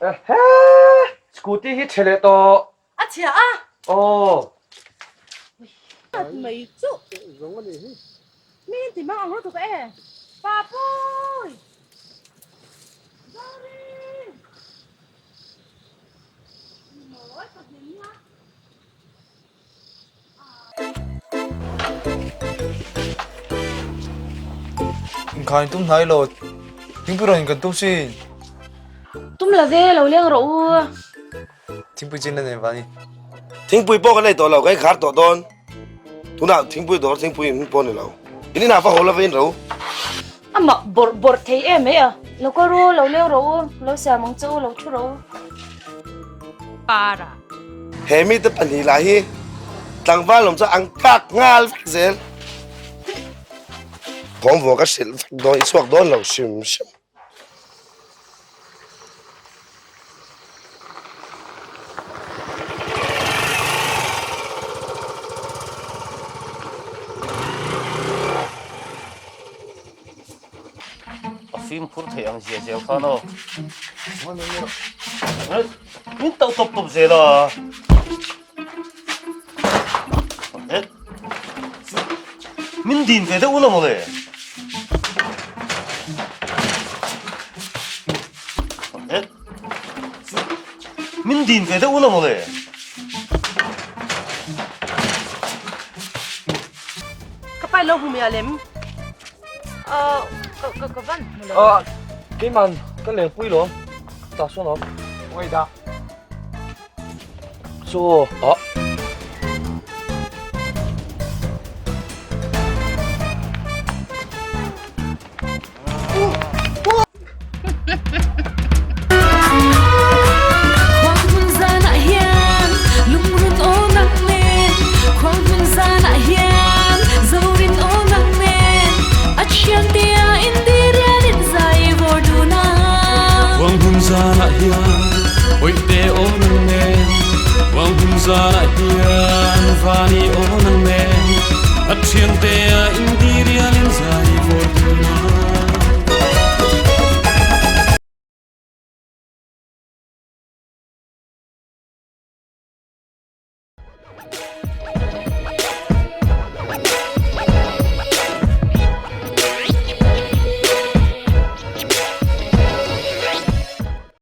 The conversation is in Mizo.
Ehe! Scooty hi chhe leh tawh. A chhia a. Aw. Mai chu. Zawng a nih hi. Mi in ti mang ang lutuk e. Papui! Zori! Mawi ka hlim nia. Inkhain tum hnai lo. Thingpui rawn in kan tum sin. Tum la ve, lo leng rawh u. Thingpui chin la nei vani. Thingpui pawh ka nei tawh lo, ka inkhar tawh dawn. Tunah thingpui dawr thingpui in pawh ni lo. In inah va haw la va in ro. A mak bawrh bawrh thei em mai a. Lo kal ru, lo leng rawh u, lo siam ang che u, lo thu rawh u. Para. He mite pahnih lah hi tlangval awm chu an kak nghal vek zel. Thawmvua ka hrilh vek dawn, i chhuak dawn lo hrim hrim. A fimkhur theih ang zia zel khan aw. Min tauh tawp tawp zel a. Min din ve deuh ula mawle. Min din ve deuh ula mawle. Ka pai lo hmu mai a lem. Ka ka van hmu lo. Keiman ka lengpui lawm. Tah sawn awm. Ngaih dah. Chaw ah. Zanah hian awihte aw nang nen Vang hun zanah hian vani aw nang nen A thiante a